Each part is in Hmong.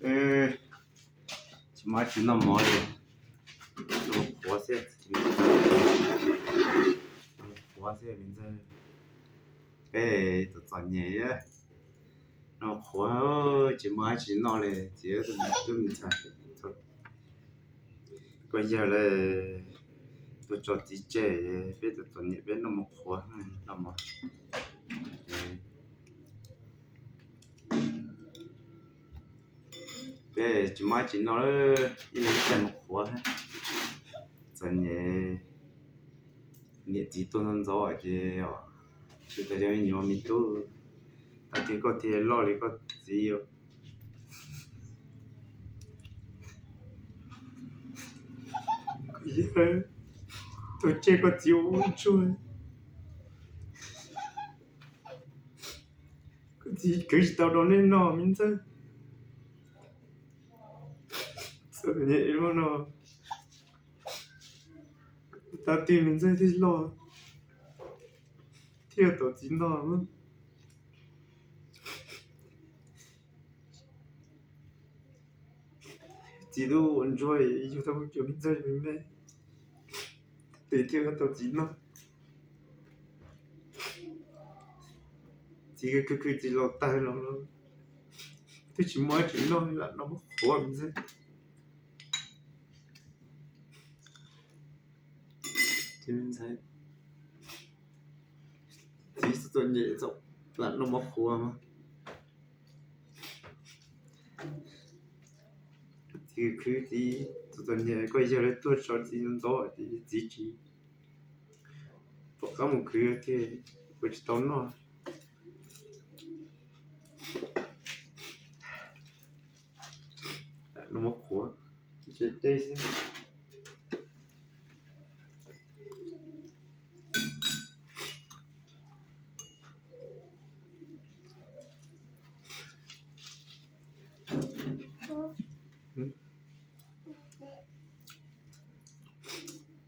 Tsis muaj dab tsi noj mov li, noj mov qhuav xwb, qhuav xwb me ntxawg. Peb txom txom nyem, noj qhuav tsis muaj dab tsi noj li, txiv tub me ntxhais. Koj yawg lawv tuaj tso txiv tseg, peb txom txom nyem peb noj mov qhuav, noj mov. Peb tsis muaj dab tsi noj, ib leeg ib txoj mov qhuav. Txom nyem, niam txiv tuaj ntxov ntxov ces tsis tau cov me nyuam me tub, tag kis koj thiaj loj li koj txiv. Tuaj tseg koj txiv ua ntsuag, koj txiv khwv tsis tau rau nej noj me ntxawg. Txom nyem no, tag twg me ntxawg thiaj loj, thiaj tau txiv noj. Txiv tub ua ntsuag yug tau cov me ntxawg me me, tag twg thiaj tau txiv noj. Txiv khwv khwv txiv laus tag los twb tsis muaj dab tsi noj, lam noj mov qhuav me ntxawg. Txiv txom txom nyem, lam noj mov qhuav mas. Txiv khwv txiv txom txom nyem, koj yawg lawv tuaj tso txiv ntxov ces txiv tsis pom qab mus khwv thiaj ua tsis tau noj. Noj mov qhuav, tsev teb xwb.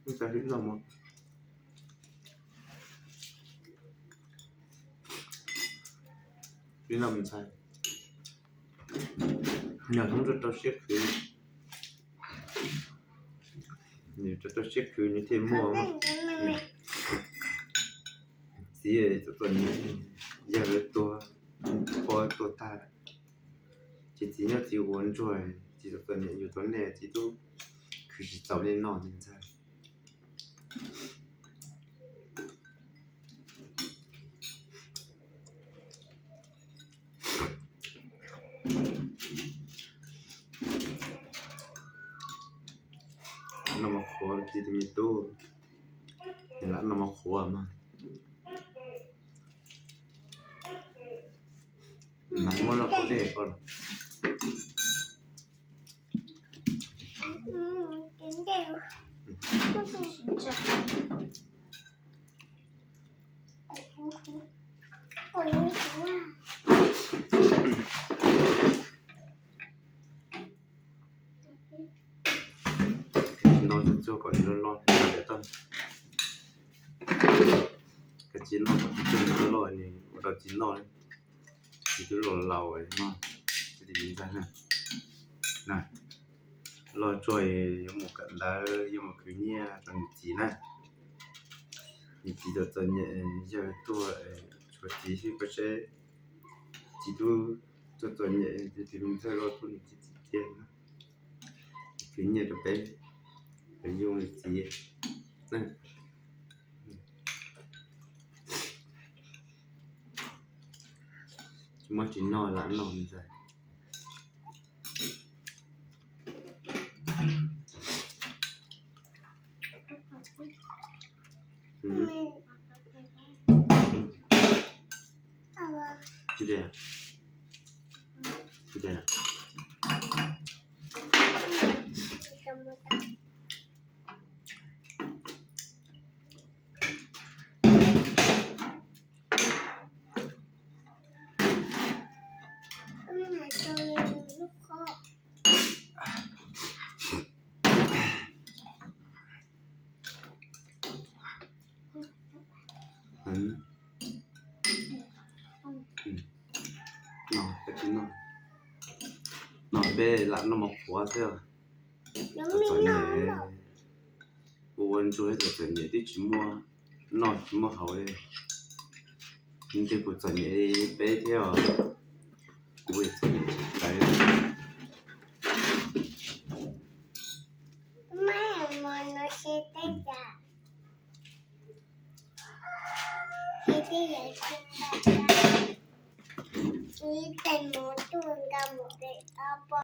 Ib tag ib no mog, ib no me ntxhais, yog hnub rau rau siab khwv, nws rau rau siab khwv nws thiaj muaj. Txiv txom txom nyem, yawg lawv tuag, pog tuag tag, ces txiv nyob txiv ua ntsuag, txiv txom txom nyem, yus tau nej txiv tub khwv tsis txaus nej noj me ntxhais. Noj mov qhuav txiv tus me tub, nws lam noj mov qhuav mas. Mas muab loj kuv dej koj los. Noj tsuag kom nws loj loj, koj txiv noj kom tsuag nws loj loj, nws ua rau txiv noj. Txiv twb laus laus no, txiv ntxawg na, loj tsuag yuav mus kawm ntawv, yuav mus khwv nyiaj rau nws txiv na. Nws txiv txom txom nyem, yawg tuag, tshuav txiv xwb, koj saib txiv tub txom txom nyem, txiv tus me ntxhais loj tuaj nws txiv txiv tiag na. Khwv nyiaj rau peb, yuav zoo li txiv. Tsis muaj tsis noj lam noj me ntxhais. No, koj tsis noj. No peb lam noj mov qhuav xwb. Txom nyem, ua ua ntsuag txom nyem twb tsis muaj noj tsis muaj haus li. Ntshe kuv txom nyem li peb thiab os. Kuv txom nyem tsis tau.